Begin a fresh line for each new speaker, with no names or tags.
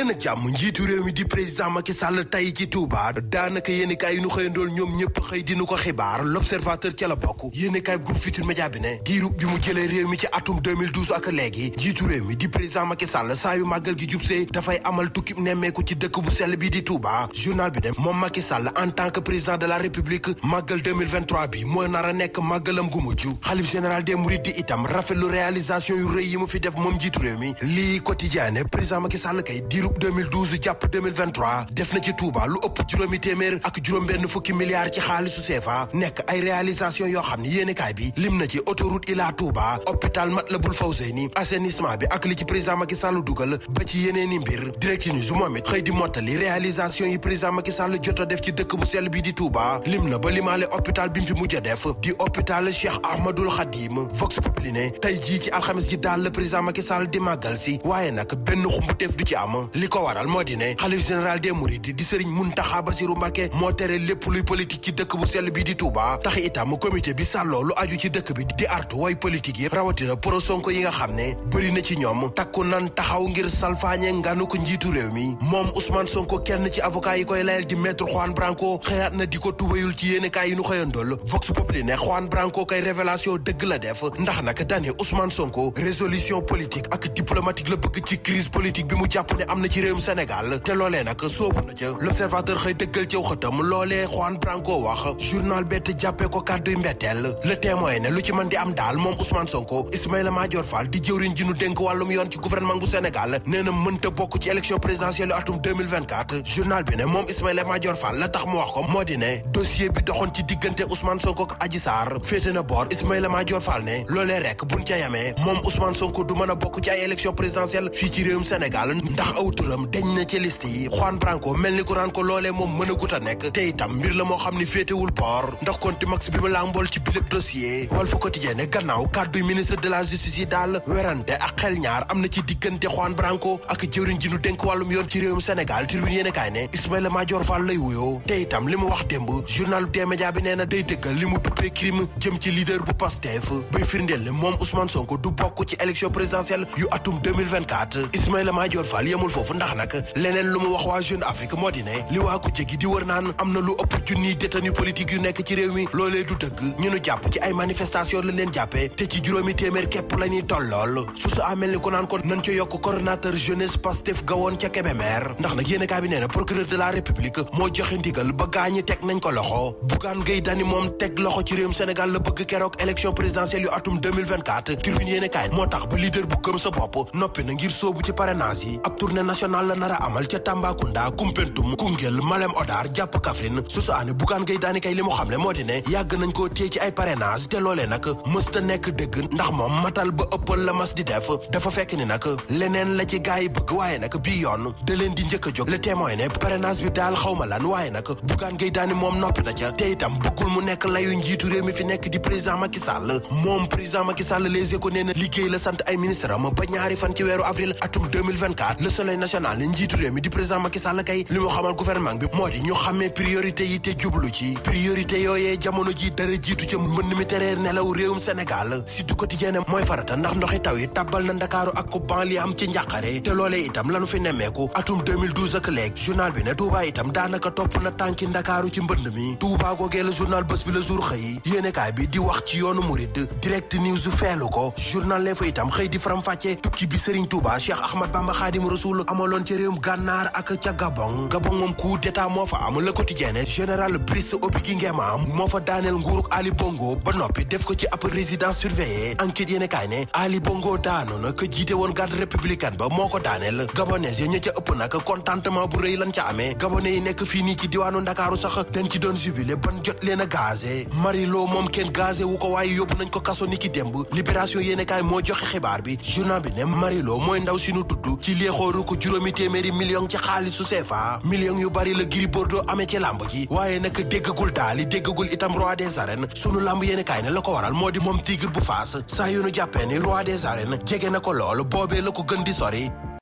nag jàmm njiitu réew mi di président Macky Sall tey ci Touba daanaka yéenekaay yi nu xëyandool ñoom ñëpp xëy dinu ko xibaar l'observateur ca la bokk yéenekaay groupe Futurs Médias bi ne diirub bi mu jëlee réew mi ci atum 2012 ak léegi njiitu réew mi di président Macky Sall saa yu màggal gi jubsee dafay amal tukkib nemmeeku ci dëkk bu sell bi di Touba journal bi ne moom Macky Sall en tant que président de la République màggal 2023 bi mooy nar a nekk màggalam gu mujj xalif général des mourides di itam rafetlu réalisation yu rëy yi mu fi def moom njiitu réew mi lii quotidien ne président Macky Sall kay diirub 2012 jàpp 2023 def na ci Touba lu ëpp juróomi téeméer ak juróom-benn fukki milliards ci xaalisu CFA nekk ay réalisation yoo xam ne yéenekaay bi lim na ci autoroute Ila Touba hôpital Matlaboul Fawzeyni assainissement bi ak li ci président Macky Sall dugal ba ci yeneeni mbir Direct News moom it xëy di mottali réalisation yi président Macky Sall jot a def ci dëkk bu sell bi di Touba lim na ba limaale hôpital bi mu fi mujj a def di hôpital Cheikh Ahmadoul Khadim Vox Populi ne tey jii ci alxames ji daal le président Macky Sall di màggal si waaye nag benn xumbuteef du ci am li ko waral moo di ne xalif général des mourides di Serigne Mountakha Bassirou Mbacké moo tere lépp luy politique ci dëkk bu sell bi di Touba tax itam comité bi sàlloo lu aju ci dëkk bi di artu way politique yi rawatina pro Sonko yi nga xam ne bëri na ci ñoom takku nan taxaw ngir salfaañe nganu ko njiitu réew mi moom Ousmane Sonko kenn ci avocat yi koy layal di maître Juan Branco xëyaat na di ko tubayul ci yéenekaay yi nu xëyandool Vox Populi ne Juan Branco kay révélation dëgg la def ndax nag dane Ousmane Sonko résolution politique ak diplomatique la bëgg ci crise politique bi mu jàpp ne am na ci réewum Sénégal te loolee nag soobu na ca l'observateur xëy dëggal ci xëtam loolee Juan Branco wax journal bett jàppee ko kàdduy mbetteel le témoin ne lu ci mën di am daal moom Ousmane Sonko Ismaïla Madior Fall di jëwriñ ji nu dénk wàllum yoon ci gouvernement bu Sénégal nee na mënta bokk ci élection présidentielle atum 2024 journal bi ne moom Ismaïla Madior Fall la tax mu wax ko moo di ne dossier bi doxoon ci diggante Ousmane Sonko ak Adji Sarr féete na boor Ismaïla Madior Fall ne loolee rek buñ ca yamee moom Ousmane Sonko du mën a bokk ci ay élection présidentielle fii ci réewum Sénégal ndax aw turam deñ na ci liste yi Juan Branco mel ni ku raan ko loolee moom mën a gut a nekk te itam mbir la moo xam ni féetewul port ndax konti max bi mu làmbool ci biléb dossier Walf Quotidien ne gannaaw kàdduy ministre de la justice yi daal werante ak xel ñaar am na ci diggante Juan Branco ak jëwriñ ji nu dénk wàllum yoon ci réewum Sénégal Tribune yéenekaay ne Ismaïla Madior Fall lay wuyoo te itam li mu wax démb journal des médias bi nee na day dëggal li mu duppee crime jëm ci leader bu Pastef bay firndeel ne moom Ousmane Sonko du bokk ci élection présidentielle yu atum 2024 Ismaïla Madior Fall yemul foofu ndax nag leneen lu mu wax waa Jeune Afrique moo di ne li waa ku jegi di wër naan am na lu ëpp junniy détenu politique yu nekk ci réew mi loolee du dëgg ñu nu jàpp ci ay manifestation la leen jàppee te ci juróomi téeméer képp la ñuy tollool su amel ni ko naan ko nañ ca yokk coordonnateur jeunesse Pastef gawoon ca Kébémer ndax nag yéenekaay bi nee na procureur de la République moo joxe ndigal ba gaañi teg nañ ko loxo Bougane Gueye Dany moom teg loxo ci réewum Sénégal la bëgg keroog élection présidentielle yu atum 2024 Tribune yéenekaay moo tax ba leader bu gëm sa bopp noppi na ngir soobu ci parrainage yi ab tournée nationale la nar a amal ca Tambacounda Koumpentoum Koungheul Malem Hodar jàpp Kaffrine su aane Bougane Gueye Dany kay li mu xamle moo di ne yàgg nañ koo téye ci ay parrainage te loolee nag mësta nekk dëgg ndax moom matal ba ëppal la mas di def dafa fekk ni nag leneen la ci gaay yi bëgg waaye nag bii yoon da leen di njëkk a jóg le témoin ne parrainage bi daal xawma lan waaye nag Bougane Gueye Dany moom noppi na ca te itam bëggul mu nekk layu njiitu réew mi fi nekk di président Macky Sall moom président Macky Sall Les Échos nee na liggéey la sant ay ministre am ba ñaari fan ci weeru avril atum 2024 le soleil national ne njiitu réew mi di président Macky Sall kay li mu xamal gouvernement bi moo di ñu xamee priorité yi te jublu ci priorité yooyee jamono ji dara jiitu ca mbënn mi tereer nelaw réewum Sénégal Sud Quotidien mooy farata ndax ndoxi taw yi tàbbal na Ndakaaru ak ko banlieue am ci njàqare te loolee itam lanu fi nemmeeku atum 2012 ak léegi journal bi ne Touba itam daanaka topp na tànki Ndakaaru ci mbënd mi Touba googee la journal bés bi la jour xëy yéenekaay bi di wax ci yoonu murid Direct News feelu ko journal lee fa itam xëy di faram-fàcce tukki bi Serigne Touba Cheikh Ahmad Bamba Khadim Rasoul amaloon ci réewum Gànnaar ak ca Gabon moom coup d'état moo fa am Le Quotidien général Brice Oligui Nguema moo fa daaneel nguuruk Ali Bongo ba noppi def ko ci ab résidence surveillée enquête yéenekaay ne Ali Bongo daano na ka jiite woon garde républicaine ba moo ko daaneel gabonais ya ña ca ëpp nag contentement bu rëy lan ca amee gabonais yi nekk fii nii ci diwaanu Ndakaaru sax dañ ci doon jubilé ban jot leen a gazé Marilo moom kenn gazé wu ko waaye yóbbu nañ ko kaso ni ki démb libération yéenekaay moo joxe xibaar bi journal bi ne Marilo mooy ndaw si nu tudd ci léexooru ko juróomi téeméeri million ci xaalisu CFA million yu bari la Gris Bordeaux amee ci làmb ji waaye nag déggagul daali déggagul itam roi des arènes sunu làmb yéenekaay ne la ko waral moo di moom Tigre bu Fass saa yu nu jàppee ni roi des arènes jege na ko lool boobee la ko gën di sori